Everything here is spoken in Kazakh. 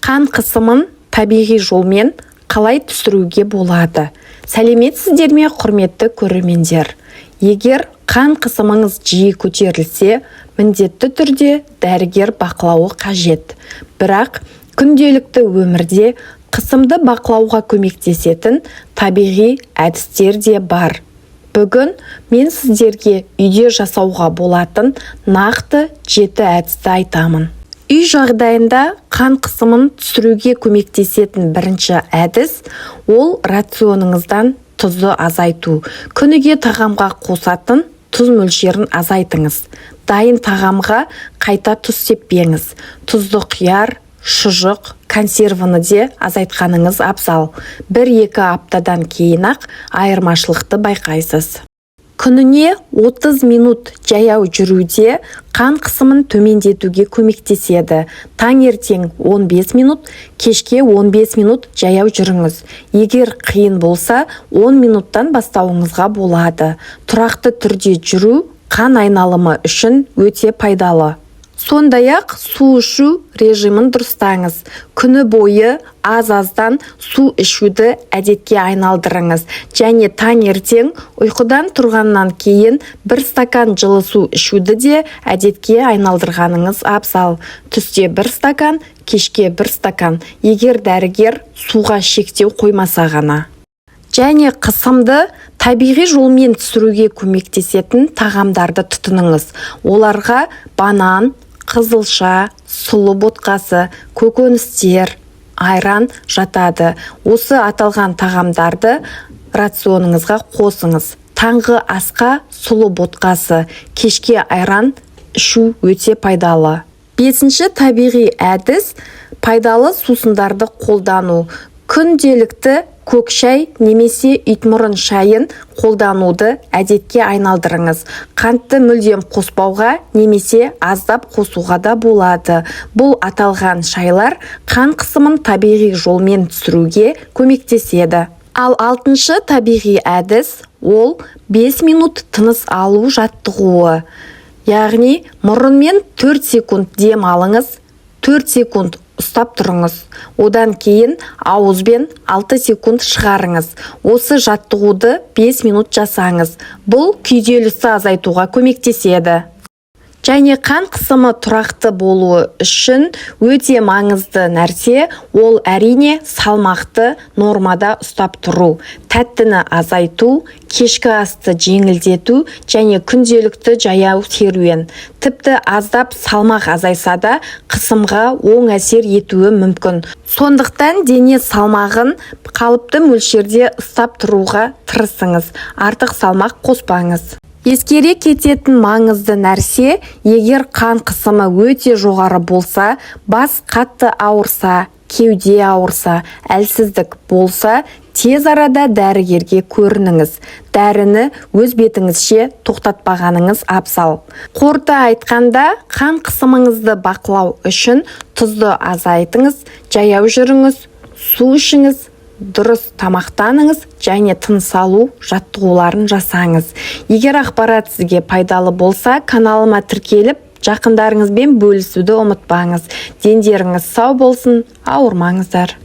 Қан қысымын табиғи жолмен қалай түсіруге болады? Сәлеметсіздер ме, құрметті көрермендер! Егер қан қысымыңыз жиі көтерілсе, міндетті түрде дәрігер бақылауы қажет. Бірақ күнделікті өмірде қысымды бақылауға көмектесетін табиғи әдістер де бар. Бүгін мен сіздерге үйде жасауға болатын нақты 7 әдісті айтамын. Үй жағдайында қан қысымын түсіруге көмектесетін бірінші әдіс – ол рационыңыздан тұзды азайту. Күніге тағамға қосатын тұз мөлшерін азайтыңыз. Дайын тағамға қайта тұз сеппеңіз. Тұзды қияр, шұжық, консервіні де азайтқаныңыз абзал. 1-2 аптадан кейін-ақ айырмашылықты байқайсыз. Күніне 30 минут жаяу жүру де қан қысымын төмендетуге көмектеседі. Таңертең 15 минут, кешке 15 минут жаяу жүріңіз. Егер қиын болса, 10 минуттан бастауыңызға болады. Тұрақты түрде жүру қан айналымы үшін өте пайдалы. Сондай-ақ су ішу режимін дұрыстаңыз. Күні бойы аз-аздан су ішуді әдетке айналдырыңыз және таңертең ұйқыдан тұрғаннан кейін бір стакан жылы су ішуді де әдетке айналдырғаныңыз абзал. Түсте бір стакан, кешке бір стакан, егер дәрігер суға шектеу қоймаса ғана. Және қысымды табиғи жолмен түсіруге көмектесетін тағамдарды тұтыныңыз. Оларға банан, қызылша, сұлы ботқасы, көкөністер, айран жатады. Осы аталған тағамдарды рационыңызға қосыңыз. Таңғы асқа сұлы ботқасы, кешке айран ішу өте пайдалы. Бесінші табиғи әдіс – пайдалы сусындарды қолдану. Күнделікті көк шай немесе итмұрын шайын қолдануды әдетке айналдырыңыз. Қантты мүлдем қоспауға немесе аздап қосуға да болады. Бұл аталған шайлар қан қысымын табиғи жолмен түсіруге көмектеседі. Ал алтыншы табиғи әдіс – ол 5 минут тыныс алу жаттығуы. Яғни мұрынмен 4 секунд дем алыңыз, 4 секунд ұстап тұрыңыз, одан кейін ауызбен 6 секунд шығарыңыз. Осы жаттығуды 5 минут жасаңыз. Бұл күйзелісті азайтуға көмектеседі. Және қан қысымы тұрақты болуы үшін өте маңызды нәрсе – ол, әрине, салмақты нормада ұстап тұру, тәттіні азайту, кешкі асты жеңілдету және күнделікті жаяу серуен. Тіпті аздап салмақ азайса да, қысымға оң әсер етуі мүмкін. Сондықтан дене салмағын қалыпты мөлшерде ұстап тұруға тырысыңыз, артық салмақ қоспаңыз. Ескере кететін маңызды нәрсе: егер қан қысымы өте жоғары болса, бас қатты ауырса, кеуде ауырса, әлсіздік болса, тез арада дәрігерге көрініңіз. Дәріні өз бетіңізше тоқтатпағаныңыз абзал. Қорыта айтқанда, қан қысымыңызды бақылау үшін тұзды азайтыңыз, жаяу жүріңіз, су ішіңіз, дұрыс тамақтаныңыз және тыныс алу жаттығуларын жасаңыз. Егер ақпарат сізге пайдалы болса, каналыма тіркеліп, жақындарыңызбен бөлісуді ұмытпаңыз. Дендеріңіз сау болсын, ауырмаңыздар!